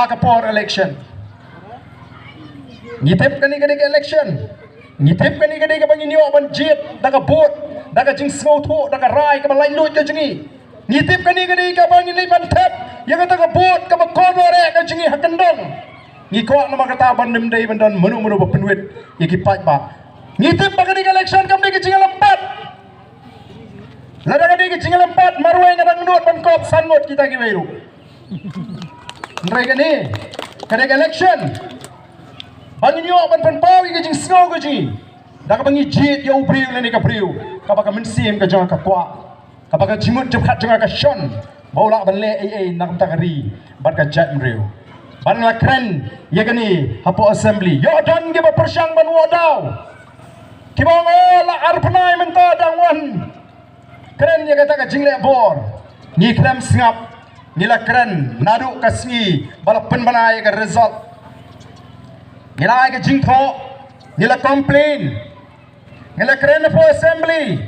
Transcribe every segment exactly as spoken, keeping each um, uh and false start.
ka por election. Ngi tip kane ka dei ka election. Ngi tip kane ka dei kaba ngin ïoh ban jied da ka vote, da ka jingsngewthuh, da ka rai kaba laitluid ka jong ngi. Ngi tip kane ka dei kaba ngin leit ban thep ïa kata ka vote kaba kordor eh ka jong ngi ha kyndong. Ngi kwah namar kata ban ym dei ban don mano mano ba pynwit ïa ki paidbah. Ngi tip ba kane ka election kam dei ka jingïalympat. Lada ka dei ka jingïalympat, marwei nga dang nud ban kop san ngut kita kiwei ruh. Hynrei kane ka dei ka election ba ngin ïoh ban pynpaw ïa ka jingsngew ka jong ngi da kaba ngi jied ïa u briew lane ka briew kaba ka mynsiem ka jong ka kwah, kaba ka jingmut jingpyrkhat jong ka shon ba u lah ban leh ei ei na ka bynta ka ri bad ka jaitbynriew. Ban la kren ïa kane hapoh assembly, ïoh don kiba pyrshang ban wad daw, kiba ong, "Oh, la ar bnai mynta dang wan kren ïa kata ka jingleh bor." Ngi khlem sngap, ngi la kren naduh ka sngi ba la pynbna ïa ka result. Ngi la ai ka jingthoh, ngi la complain, ngi la kren hapoh assembly,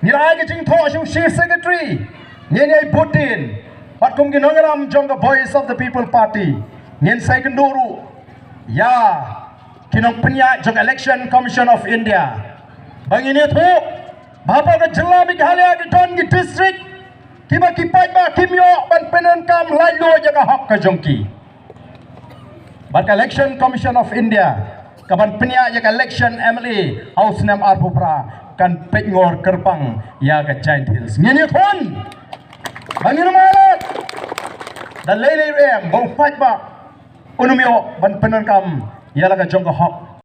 ngi la ai ka jingthoh sha u chief secretary, ngin ïai bud dien. Bad kum ki nongïalam jong ka Voice of the People Party, ngin sa ïakynduh ruh ïa ki nongpynïaid jong Election Commission of India ba ngin ïathuh ba hapoh ka jylla Meghalaya ki don ki district kiba ki paidbah kim ïoh ban pyndonkam laitluid ïa ka hok ka jong ki. Bad ka Election Commission of India kaban pynïaid ïa ka election M L A ha u snem arphew phra kan peit ngor kyrpang ïa ka Jaintia Hills. Ngin ïakhun ba ngin ym ailad da lei lei ruh em ba u paidbah un ym ïoh ban pyndonkam ïa la ka jong ka hok.